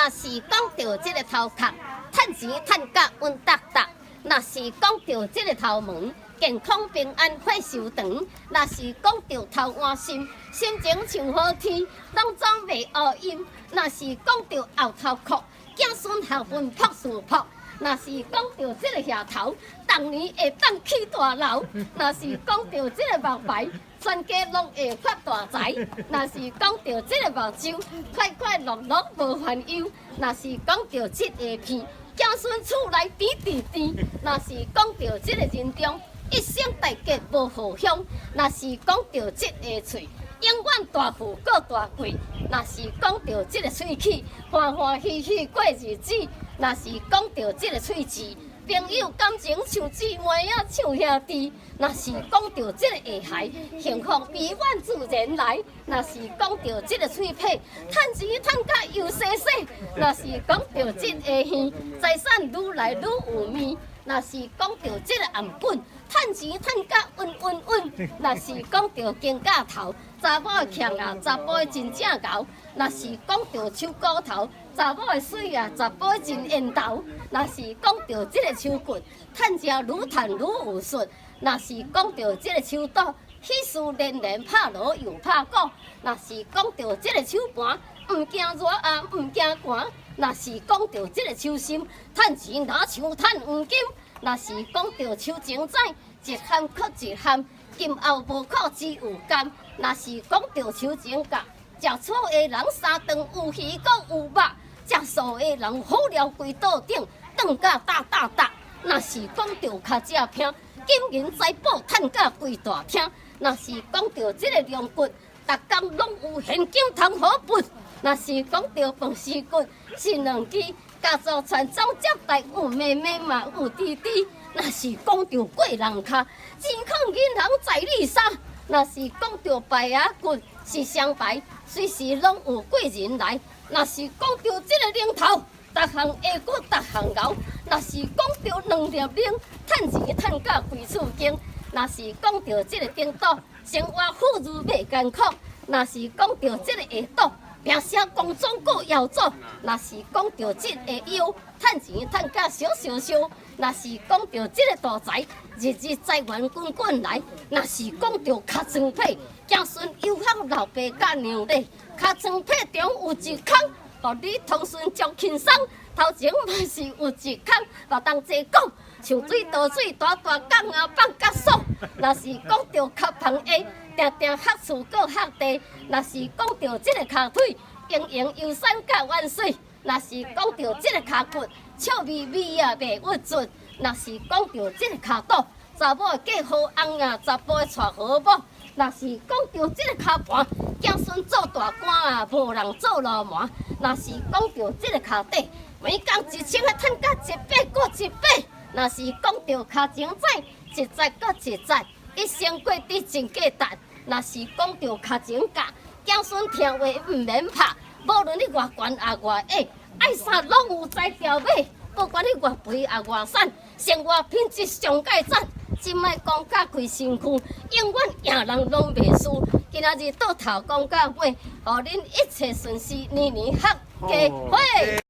若是講著這个頭殼，趁錢趁甲穩當當；若是講著這个頭毛，健康平安歲壽長；若是講著頭換心，心情像好天，攏總袂烏陰；若是講著後頭殼，子孫學問樸素樸。若是講著這个額頭，逐年會當起大樓；若是講著這个目牌，全家攏會發大財；若是講著這个目睭，快快樂樂無煩憂；若是講著這个鼻，子孫厝內甜甜甜；若是講著這个人中，一生大吉無禍鄉；若是講著這个喙，永遠大富閣大貴；若是講著這个喙齒，歡歡喜喜過日子；若是講著這个喙舌，朋友感情像姊妹仔像兄弟；若是講著這个下頦，幸福美滿自然來；若是講著這个喙皮，趁錢趁甲又細細；若是講著這个耳，財產愈來愈有面；若是講著這个頷頸，趁錢趁甲穩穩穩；若是講著肩胛頭，查某的強啊，查埔的真正𠢕；若是講著手骨頭，查某的媠啊，查埔的真緣投；若是講著這个手骨，趁食愈趁愈有術；若是講著這个手肚，喜事連連拍鑼又拍鼓；若是講著這个手盤，毋驚熱啊，毋驚寒；若是講著這个手心，趁錢若像趁黃金；若是講著手前指，一項閣一項，今後無苦只有甘；若是講著手前角，食草的人三頓有魚閣有肉，食素的人好料規桌頂，頓甲噠噠噠。若是講著跤脊骿，金銀財寶趁甲規大廳。若是講著這个龍骨，逐工攏有現金通予撥。若是講著飯匙骨，是兩支家族傳宗接代有妹妹嘛有弟弟。若是講著過人跤，錢囥銀行在你衫。若是講著排仔骨是雙排，隨時攏有貴人來。若是講著這个龍頭，逐項下骨逐項𠢕。若是講著兩粒奶，趁錢趁甲規厝間。若是講著這个頂肚，生活富裕袂艱苦。若是講著這个下肚，拚聲光宗閣耀祖。若是講著這个腰，趁錢趁甲燒燒燒。若是講著這个大財，日日財源滾滾來。若是講著尻川皮，子孫友好老爸佮娘咧。尻川皮中有一空，予你通順足輕鬆。頭前嘛是有一空，予同齊講，像水倒水，大大港啊放甲爽。若是講著跤棚下，定定合厝閣合地。若是講著這个跤腿，盈盈遊山甲玩水。若是講著這个跤骨，笑眯眯啊袂鬱卒。若是講著這个跤肚，查某嫁好翁啊，查埔娶好某。若是講著這个跤盤，子孫做大官啊，無人做流氓。若是講著這个跤底，每工1000個趁甲一百閣一百。若是講著跤前指，一節閣一節，一生過得真價值。若是講著跤前角，子孫聽話毋免拍，無論你偌懸抑偌矮，愛啥攏有才調買。不管你偌肥抑偌瘦，生活品質上蓋讚。這擺講甲規身軀，永遠贏人攏袂輸。今仔日倒頭講到尾，予恁一切順遂，年年合家伙。